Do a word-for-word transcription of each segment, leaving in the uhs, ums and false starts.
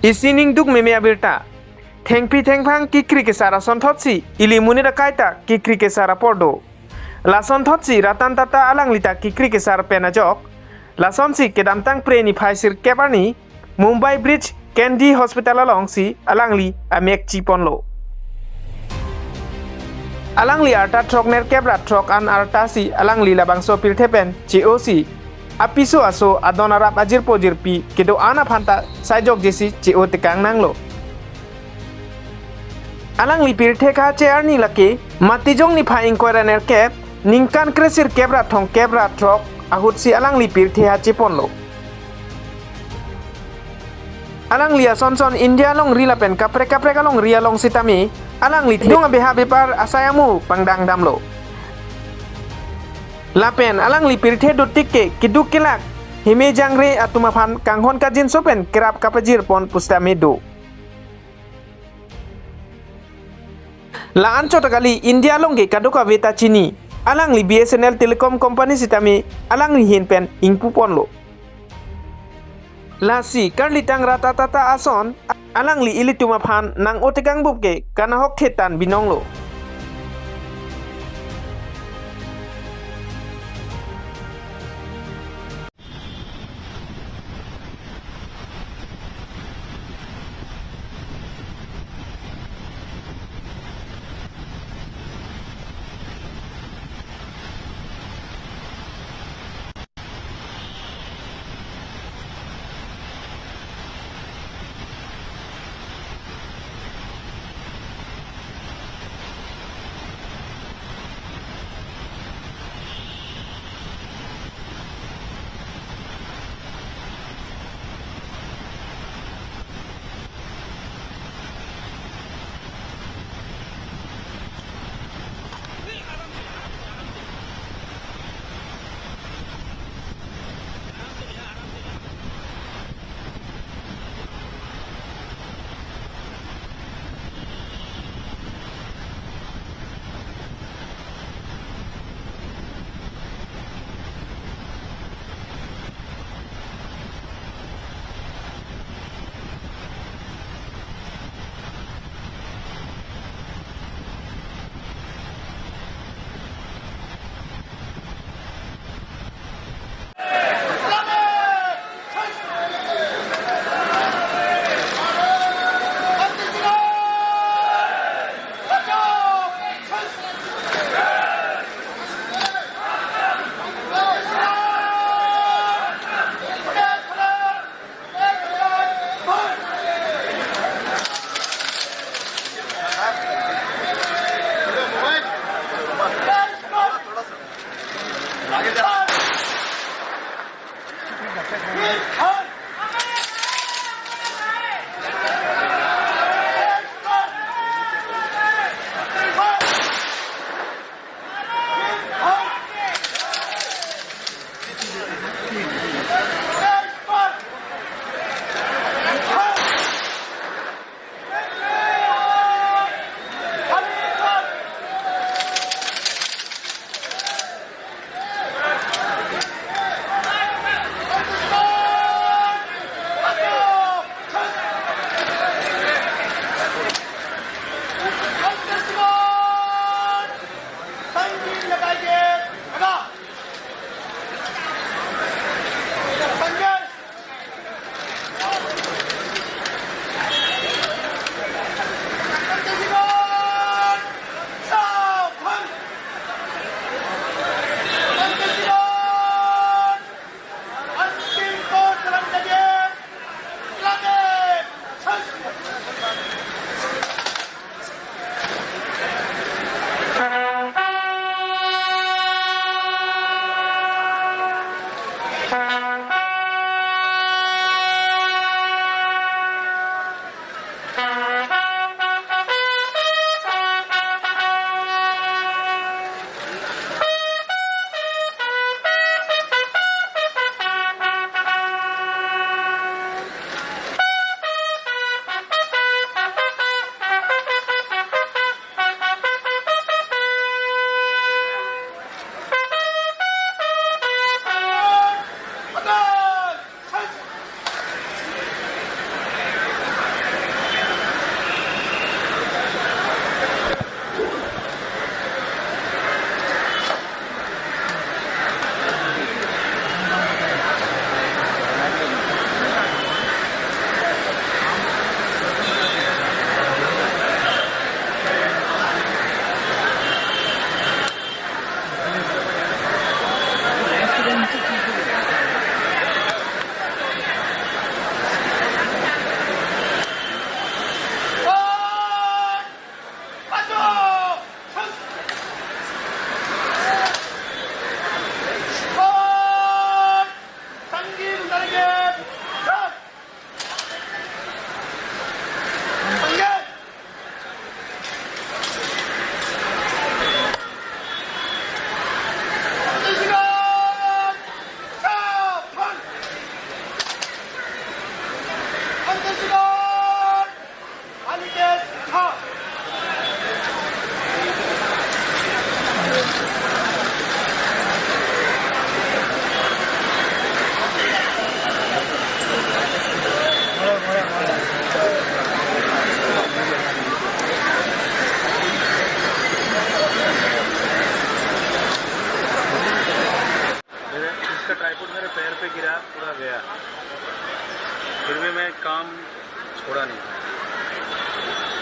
Isi ningduk meme abirta. Thengpi thengphang kekri kesar asonthotsi ili monit akai ta kekri kesar apor do. Lasonthotsi Ratan Tata alangli ta kekri kesar pen ajok. Lasonsi kedamtang Phre niphai sirkep arni Mumbai Bridge Candy Hospital alongsi alangli amek chiponlo. Alangli arta throknerkep ra throk an artasi alangli labangso pirthe pen che-osi apiso aso adon arap ajirpo jirpi kedo-an aphan ta saijokjesi che-o tekang nanglo. Alangli pirthe kache arni lake Matijong niphai ingkoi ra nerkep, ningkan kresirkep ra thomkep ra throk ahutsi alangli pirthe ha chiponlo. Alangli asonson India alongri lapen kaprek kaprek alongri along sitame alangli thedung abeha bepar asai amu pangdang damlo. Lapen alangli pirthe dotik ke keduk kelak heme jangre atum aphan kanghon kangjinso pen kerap kapajirpon pusitame do. La-an chot kali, India along ke kadokave ta chini. Alangli B S N L Telecom Company sitame alangli ahin pen ingpuponlo. Lasi karlitang Ratan Tata ason alangli ilitum aphan nang-o tekangbup ke kanahok thetan binonglo.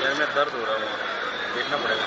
यार, मैं दर्द हो रहा हूँ, देखना पड़ेगा।